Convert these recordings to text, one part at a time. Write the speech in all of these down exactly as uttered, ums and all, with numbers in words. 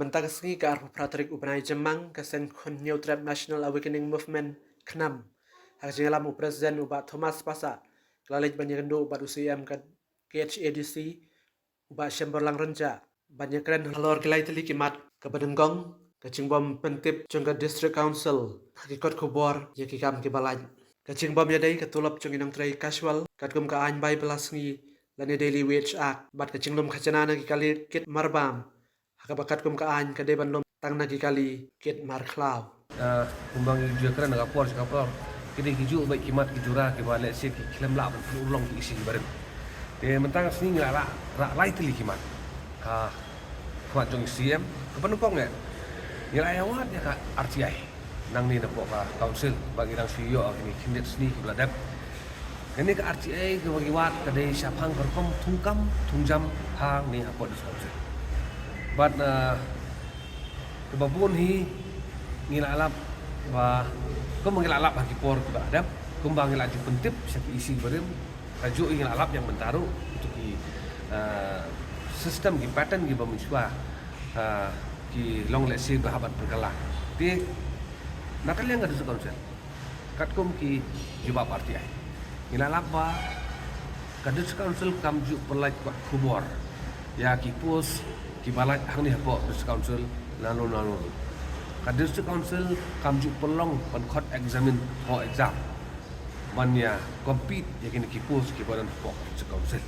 Mynta ka sngi ka arphew phra tarik u bnai Jymmang, ka seng khun Hynñiewtrep National Awakening Movement, KHNAM, ha ka jingïalam u President u Bah Thomas Passah, ka la leit ban ïakynduh bad u CEM ka KHADC, u Bah Shemborlang Rynjah, ban ïakren halor ki lai tylli ki mat, kaba nyngkong ka jingbym pyntip jong ka District Council ha ki kot khubor ïa ki kam kiba lait, ka jingbym ïadei ka tulop jong ki nongtrei casual katkum ka aiñ bai bylla sngi lane Daily Wage Act, bad ka jinglum khajna na ki kali kit marbam, ha kaba katkum ka aiñ ka dei ban lum tang na ki kali kit markhlaw. Ah, kumba ngi ju ïakren na ka por sha ka por, ki dei kijuh beit ki mat ki jura kiba lehse ki khlem lah ban pynurlong ki isi ki barim. Te mynta ka sngi ngi la rah, rah lai tylli ki mat ha khmat jong i CEM. Kaba nyngkong eh, ngi la ïawad ïa ka RTI nangne napoh ka council ba ngi dang shu ïoh ha kine ki khyndiat sngi kiba la dep. Kane ka RTI kaba ngi wad ka dei shaphang ka rukom thungkam thungjam hangne hapoh District Council. Bad, ah, kaba bun hi ngi la lap ba, kumba ngi la lap ha ki por kiba la dep, kumba ngi la ju pyntip sha ki isi barim, kajuh ngi la lap ïa mynta ruh, ïa ki, ah, system, ki pattern kiba mynshuwa, ah, ki long lehse ba hap ban pynkylla. Te na ka liang ka District Council, katkum ki jubab RTI, ngi la lap ba ka District Council kam ju pynlait kot khubor ïa ki post kiba lait hangne hapoh District Council, nalor nalor. Ka District Council kam ju pynlong ban khot examine, hok exam, ban ïa compete ïa kine ki post kiba don hapoh District Council.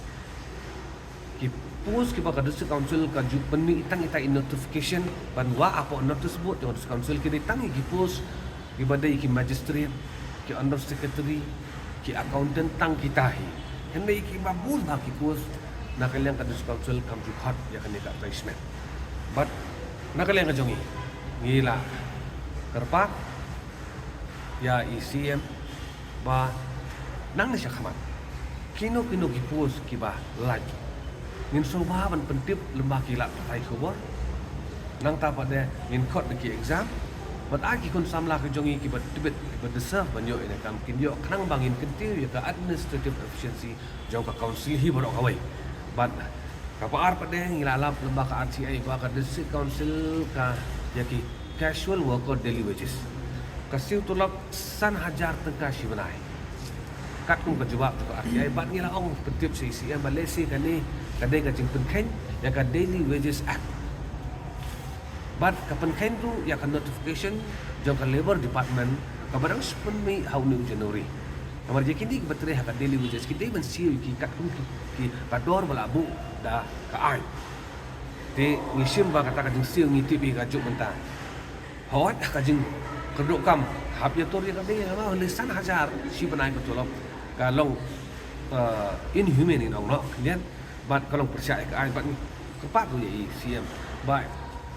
Ki post kiba ka District Council ka ju pynmih tang ita i notification ban wad hapoh notice board jong ka District Council, ki dei tang ïa ki post kiba dei ki magistrate, ki under secretary, ki accountant, tang kita hi. Hynrei kiba bun bha ki post na ka liang ka District Council kam ju khot ïa kane ka advertisement. Bad na ka liang ka jong ngi, ngi la kyrpad ïa i CEM ba nangne shakhmat kino kino ki post kiba lait, ngin sngewbha ban pyntip lyngba ki lad pathai khubor. Nangta pat de ngin khot da ki exam. Bad ai ki khun samla ki jong ngi kiba tbit, kiba deserve ban ïoh ïa ka kam, kin ïoh, khnang ba ngin kyntiew ïa ka administrative efficiency jong ka council hi baroh kawei. Bad kaba ar pat de ngi la lap lyngba ka RTI ba ka District Council ka, ïa ki casual worker daily wages, ka siew tulop san hajar tyngka shi bnai. Katkum ka jubab jong ka RTI, bad ngi la ong pyntip sha i CEM ba lehse kane ka dei ka jingpynkheiñ ïa ka Daily Wages Act. Bad ka pynkheiñ ruh ïa ka notification jong ka Labour Department kaba dang shu pynmih ha une u January. Namar ïa kine kiba trei ha ka daily wages ki dei ban siew ïa ki katkum ki, ki, ka dor ba la buh da ka aiñ. Te ngi shim ba kata ka jingsiew ngi tip hi kajuh mynta. Hooid, ka jingkyrduh kam hap ïatur ïa ka dei, haba hynrei san hajar shi bnai ka tulop ka long, eh, inhumane, ngi ong, noh, khyndiat. Bad ka long pyrshah ïa ka aiñ, bad ngi kyrpad ruh ïa i CEM ba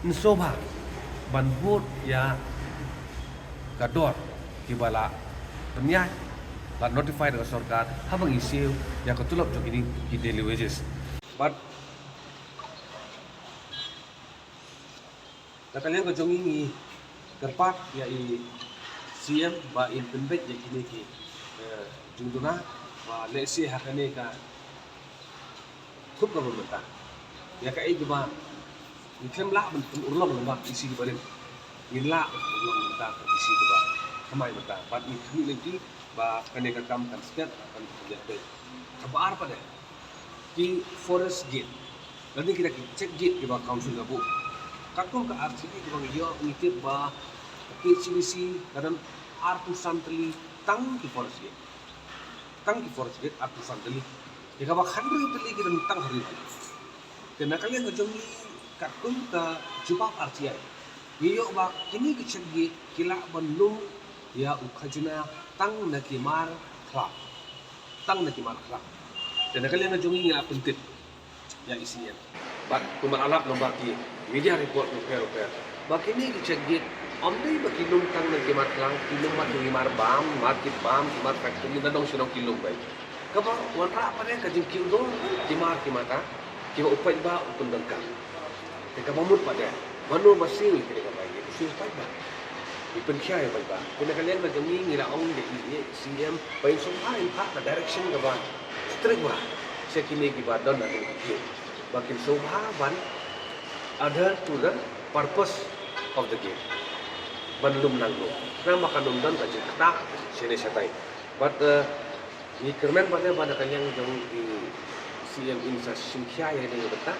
in sngewbha ban bud ïa ka dor kiba la pynïaid, la notify da ka sorkar, haba ngi siew ïa ka tulop jong kine ki daily wages. Bad na ka liang ka jong ngi, ngi kyrpad ïa i CEM ba in pynbeit ïa kine ki, eh, jingduna, ba lehse ha kane ka thup kaba mynta, ïa kaei kaba ngi khlem lah ban pynurlong lyngba ki isi kiba rim, ngin lah ban pynurlong lyngba ki isi kiba thymmai mynta. Bad ngi khmih lynti ba kane ka kam kan step, kan pynjah beit. Kaba ar pat de, ki forest gate lane kita ki check gate kiba council ka buh. Katkum ka RTI kaba ngi ïoh, ngi tip ba ka KHADC ka don arphew san tylli tang ki forest gate. Tang ki forest gate arphew san tylli. Ïa kaba khathynriew tylli ki don tang ha Ri Bhoi. Te na ka liang ka jong ngi, katkum ka jubab RTI, ngi ïoh ba kine ki check gate ki lah ban lum ïa u khajna tang na ki mar khlaw. Tang na ki mar khlaw. Te na ka liang ka jong ngi, ngi la pyntip ïa i CEM. Bad kumba la lap lyngba ki media report bapher bapher, ba kine ki check gate ym dei ba ki lum tang na ki mar khlaw, ki lum bad na ki mar bam, mar kit bam, ki mar factory, nadong sha nadong ki lum beit. Kaba wanrah pat de ka jingkiew dor ki mar ki mata kiba u paidbah u pyndonkam. Te kaba mut pat de, mano ba siew ïa kine ki check gate? U siew u paidbah. I pynkhia ïa u paidbah. Te na ka liang ka jong ngi, ngi la ong ïa i CEM ba in sngewbha in phah ka direction kaba strict bha sha kine kiba don ha kine ki gate, ba kin sngewbha ban adhere to the Purpose of the game ban lum nang lum. Namar ka num don ka jingktah shane shatai. But uh, ngi kyrmen ba ne ba na ka liang jong i C M in sa shim khia ïa ne bynta.